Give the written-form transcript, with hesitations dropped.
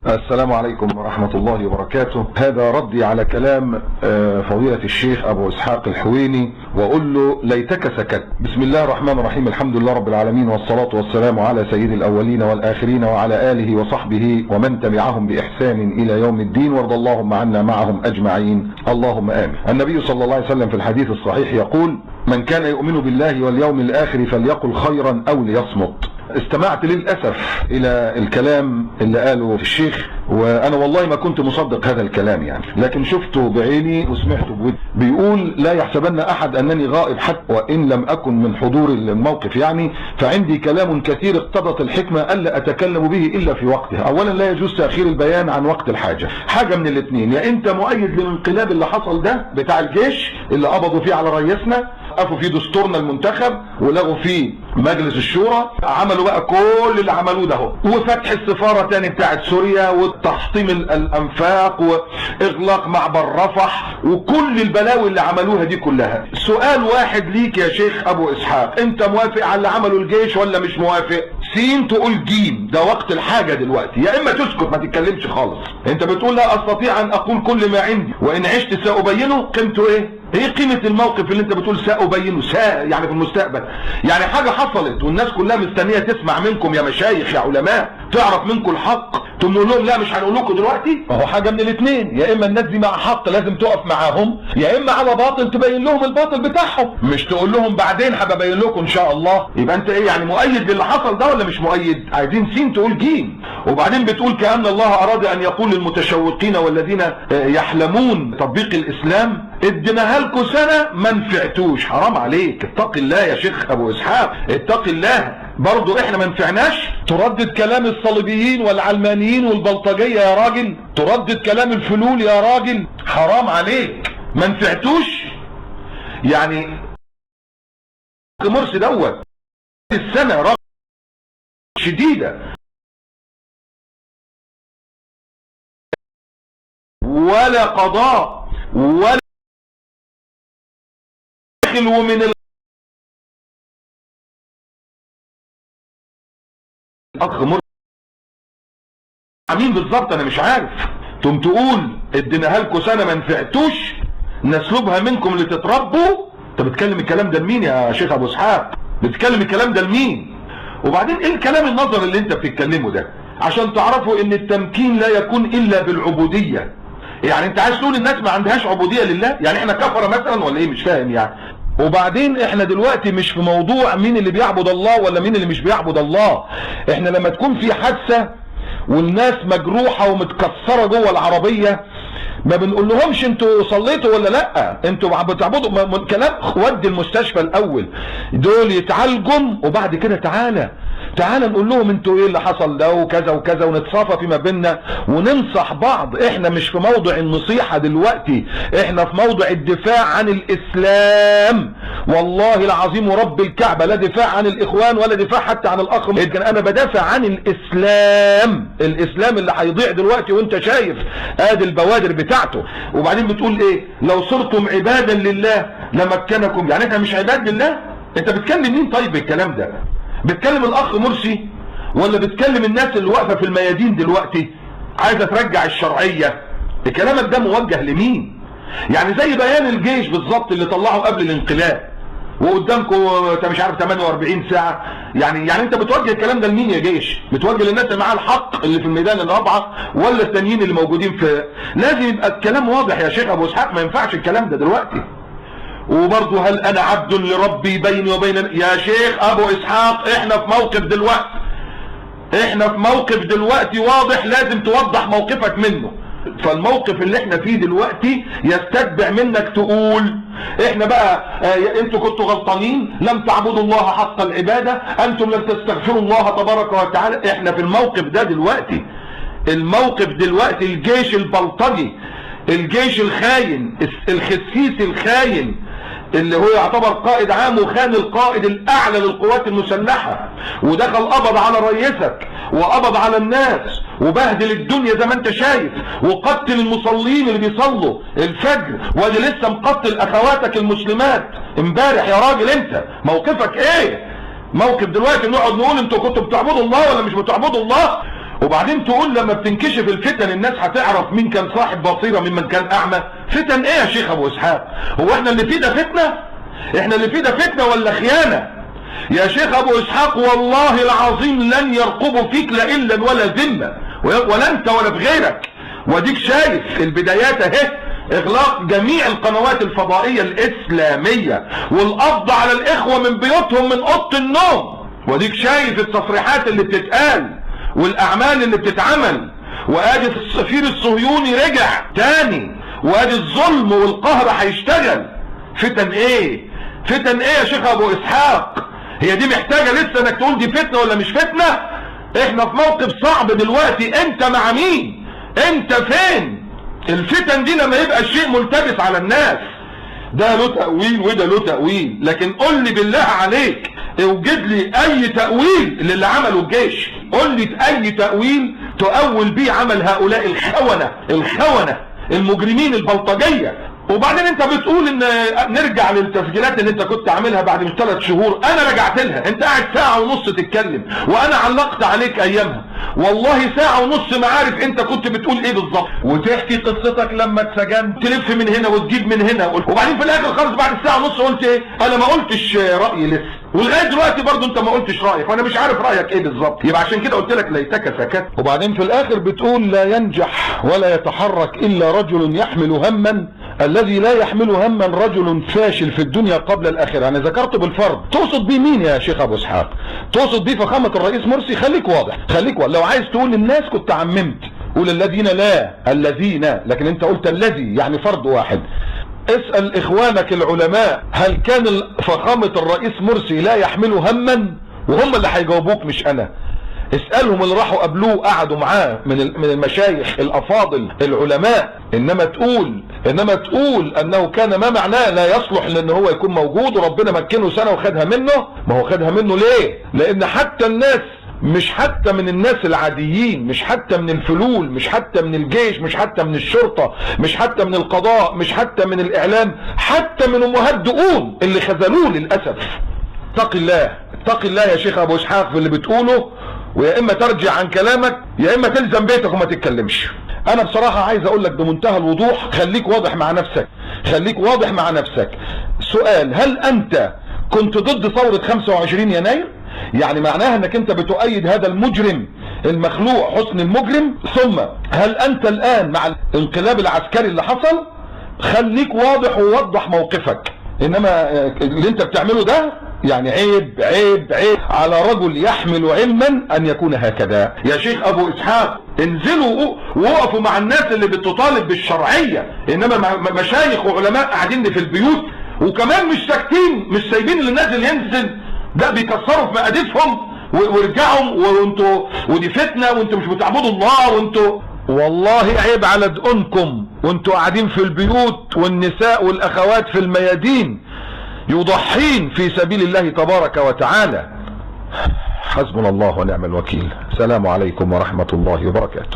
السلام عليكم ورحمة الله وبركاته. هذا ردي على كلام فضيلة الشيخ أبو إسحاق الحويني، وأقول له ليتك سكت. بسم الله الرحمن الرحيم، الحمد لله رب العالمين، والصلاة والسلام على سيد الأولين والآخرين وعلى آله وصحبه ومن تبعهم بإحسان إلى يوم الدين، وارض اللهم عنا معهم أجمعين، اللهم آمين. النبي صلى الله عليه وسلم في الحديث الصحيح يقول: من كان يؤمن بالله واليوم الآخر فليقل خيرا أو ليصمت. استمعت للأسف إلى الكلام اللي قاله الشيخ، وأنا والله ما كنت مصدق هذا الكلام يعني، لكن شفته بعيني وسمعته بودني. بيقول: لا يحسبن أحد أنني غائب حتى وإن لم أكن من حضور الموقف يعني، فعندي كلام كثير اقتضت الحكمة ألا أتكلم به إلا في وقته. أولا، لا يجوز تأخير البيان عن وقت الحاجة. حاجة من الاثنين: يا أنت مؤيد للانقلاب اللي حصل ده بتاع الجيش اللي قبضوا فيه على رئيسنا، وقفوا فيه دستورنا المنتخب، ولغوا فيه مجلس الشورى، عملوا بقى كل اللي عملوه ده اهو، وفتح السفارة تاني بتاعت سوريا، وتحطيم الانفاق، واغلاق معبر رفح، وكل البلاوي اللي عملوها دي كلها. سؤال واحد ليك يا شيخ ابو اسحاق: انت موافق على اللي عمله الجيش ولا مش موافق؟ سين تقول جيم، ده وقت الحاجة دلوقتي، يا اما تسكت ما تتكلمش خالص. انت بتقول لا استطيع ان اقول كل ما عندي وان عشت سأبينه، قيمته ايه؟ ايه قيمة الموقف اللي انت بتقول سأبينه؟ يعني في المستقبل، يعني حاجة حصلت والناس كلها مستنية تسمع منكم يا مشايخ يا علماء، تعرف منكم الحق، تقوم نقول لهم لا مش هنقول لكم دلوقتي. ما هو حاجة من الاثنين: يا اما الناس دي مع حق لازم تقف معاهم، يا اما على باطل تبين لهم الباطل بتاعهم، مش تقول لهم بعدين هبين لكم ان شاء الله. يبقى انت ايه يعني، مؤيد للي حصل ده ولا مش مؤيد؟ عايزين سين تقول جيم. وبعدين بتقول كأن الله اراد ان يقول للمتشوقين والذين يحلمون تطبيق الاسلام: اديناها لكم سنة ما نفعتوش. حرام عليك، اتق الله يا شيخ ابو اسحاق، اتق الله. برضو احنا ما نفعناش. تردد كلام الصليبيين والعلمانيين والبلطجية يا راجل، تردد كلام الفلول يا راجل، حرام عليك، ما نفعتوش. يعني مرسي دوت السنة رغم شديدة ولا قضاء ولا ومن الاخ مرسي مين بالظبط انا مش عارف. تقوم تقول اديناها لكم سنة ما نفعتوش، نسلبها منكم لتتربوا. انت بتكلم الكلام ده لمين يا شيخ ابو اسحاق؟ بتكلم الكلام ده لمين؟ وبعدين ايه الكلام النظر اللي انت بتتكلمه ده؟ عشان تعرفوا ان التمكين لا يكون الا بالعبودية. يعني انت عايز تقول الناس ما عندهاش عبودية لله؟ يعني احنا كفره مثلا ولا ايه؟ مش فاهم يعني. وبعدين احنا دلوقتي مش في موضوع مين اللي بيعبد الله ولا مين اللي مش بيعبد الله. احنا لما تكون في حادثة والناس مجروحة ومتكسرة جوه العربية، ما بنقول لهمش انتوا صليتوا ولا لا، انتوا بتعبدوا كلام. ودي المستشفى الاول، دول يتعالجوا، وبعد كده تعالى تعالى نقول لهم انتوا ايه اللي حصل ده وكذا وكذا، ونتصافى فيما بيننا وننصح بعض. احنا مش في موضع النصيحة دلوقتي، احنا في موضع الدفاع عن الاسلام. والله العظيم ورب الكعبة لا دفاع عن الاخوان ولا دفاع حتى عن الاخ، انا بدافع عن الاسلام، الاسلام اللي هيضيع دلوقتي وانت شايف ادي البوادر بتاعته. وبعدين بتقول ايه؟ لو صرتم عبادا لله لمكنكم. يعني احنا مش عباد لله؟ انت بتكلم مين طيب بالكلام ده؟ بتكلم الاخ مرسي ولا بتكلم الناس اللي واقفة في الميادين دلوقتي عايزه ترجع الشرعية؟ الكلام ده موجه لمين؟ يعني زي بيان الجيش بالظبط اللي طلعه قبل الانقلاب وقدامكم انت مش عارف 48 ساعة. يعني انت بتوجه الكلام ده لمين يا جيش؟ بتوجه للناس اللي معاها الحق اللي في الميدان الرابعة ولا التانيين اللي موجودين في؟ لازم يبقى الكلام واضح يا شيخ ابو اسحاق، ما ينفعش الكلام ده دلوقتي. وبرضه هل انا عبد لربي بيني وبين؟ يا شيخ ابو اسحاق احنا في موقف دلوقتي، احنا في موقف دلوقتي واضح، لازم توضح موقفك منه. فالموقف اللي احنا فيه دلوقتي يستتبع منك تقول احنا بقى انتوا كنتوا غلطانين، لم تعبدوا الله حق العبادة، انتم لم تستغفروا الله تبارك وتعالى. احنا في الموقف ده دلوقتي، الموقف دلوقتي الجيش البلطجي، الجيش الخاين، الخسيس الخاين اللي هو يعتبر قائد عام وخان القائد الاعلى للقوات المسلحة، ودخل قبض على رئيسك وقبض على الناس وبهدل الدنيا زي ما انت شايف، وقتل المصلين اللي بيصلوا الفجر، وادي لسه مقتل اخواتك المسلمات امبارح. يا راجل انت موقفك ايه؟ موقف دلوقتي نقعد نقول انتوا كنتوا بتعبدوا الله ولا مش بتعبدوا الله؟ وبعدين تقول لما بتنكشف الفتن الناس هتعرف مين كان صاحب بصيرة ممن كان اعمى. فتن ايه يا شيخ ابو اسحاق؟ هو احنا اللي فيه ده فتنة؟ احنا اللي فيه ده فتنة ولا خيانة؟ يا شيخ ابو اسحاق والله العظيم لن يرقبوا فيك لا الا ولا ذمة، ولا انت ولا في غيرك. واديك شايف البدايات اهي، اغلاق جميع القنوات الفضائية الاسلامية والقبض على الاخوة من بيوتهم من اوضة النوم. واديك شايف التصريحات اللي بتتقال والاعمال اللي بتتعمل، وادي السفير الصهيوني رجع تاني، وادي الظلم والقهر هيشتغل. فتن ايه؟ فتن ايه يا شيخ ابو اسحاق؟ هي دي محتاجة لسه انك تقول دي فتنة ولا مش فتنة؟ احنا في موقف صعب دلوقتي، انت مع مين؟ انت فين؟ الفتن دي لما يبقى الشيء ملتبس على الناس، ده له تأويل وده له تأويل، لكن قول لي بالله عليك اوجد لي اي تأويل للي عمله الجيش، قول لي اي تأويل تؤول بيه عمل هؤلاء الخونة، الخونة المجرمين البلطجية. وبعدين انت بتقول ان نرجع للتسجيلات اللي انت كنت عاملها بعد مش 3 شهور، انا رجعت لها، انت قاعد ساعة ونص تتكلم وانا علقت عليك ايامها، والله ساعة ونص ما عارف انت كنت بتقول ايه بالظبط، وتحكي قصتك لما اتسجنت، تلف من هنا وتجيب من هنا، وبعدين في الاخر خالص بعد الساعة ونص قلت ايه؟ انا ما قلتش رأيي لسه، ولغاية دلوقتي برضو انت ما قلتش رأيك، وانا مش عارف رأيك ايه بالظبط، يبقى عشان كده قلت لك ليتك سكت. وبعدين في الاخر بتقول لا ينجح ولا يتحرك الا رجل يحمل هما، الذي لا يحمل هما رجل فاشل في الدنيا قبل الاخرة. انا ذكرته بالفرد، تقصد بيه مين يا شيخ ابو اسحاق؟ تقصد بيه فخامة الرئيس مرسي؟ خليك واضح، خليك واضح. لو عايز تقول للناس كنت عممت، قول الذين لا، الذين، لكن انت قلت الذي يعني فرد واحد. اسأل اخوانك العلماء هل كان فخامة الرئيس مرسي لا يحمل هما؟ وهم اللي هيجاوبوك مش انا. اسألهم اللي راحوا قابلوه قعدوا معاه من المشايخ الافاضل العلماء. انما تقول انه كان ما معناه لا يصلح لان هو يكون موجود وربنا مكنه سنة وخدها منه. ما هو خدها منه ليه؟ لان حتى الناس، مش حتى من الناس العاديين، مش حتى من الفلول، مش حتى من الجيش، مش حتى من الشرطة، مش حتى من القضاء، مش حتى من الاعلام، حتى من امهات دقون اللي خذلوه للاسف. اتق الله، اتق الله يا شيخ ابو اسحاق في اللي بتقوله، ويا اما ترجع عن كلامك يا اما تلزم بيتك وما تتكلمش. انا بصراحة عايز اقول لك بمنتهى الوضوح، خليك واضح مع نفسك، خليك واضح مع نفسك. سؤال: هل انت كنت ضد ثورة 25 يناير؟ يعني معناها انك انت بتؤيد هذا المجرم المخلوع حسني المجرم. ثم هل انت الان مع الانقلاب العسكري اللي حصل؟ خليك واضح ووضح موقفك. انما اللي انت بتعمله ده يعني عيب عيب عيب على رجل يحمل علما ان يكون هكذا. يا شيخ ابو اسحاق انزلوا ووقفوا مع الناس اللي بتطالب بالشرعية، انما مشايخ وعلماء قاعدين في البيوت وكمان مش ساكتين، مش سايبين اللي نازل ينزل، ده بيكسروا في مقاديفهم ويرجعوا، وانتوا ودي فتنة وانتوا مش بتعبدوا الله وانتوا، والله عيب على دقنكم وانتوا قاعدين في البيوت والنساء والاخوات في الميادين يضحين في سبيل الله تبارك وتعالى. حسبنا الله ونعم الوكيل. السلام عليكم ورحمة الله وبركاته.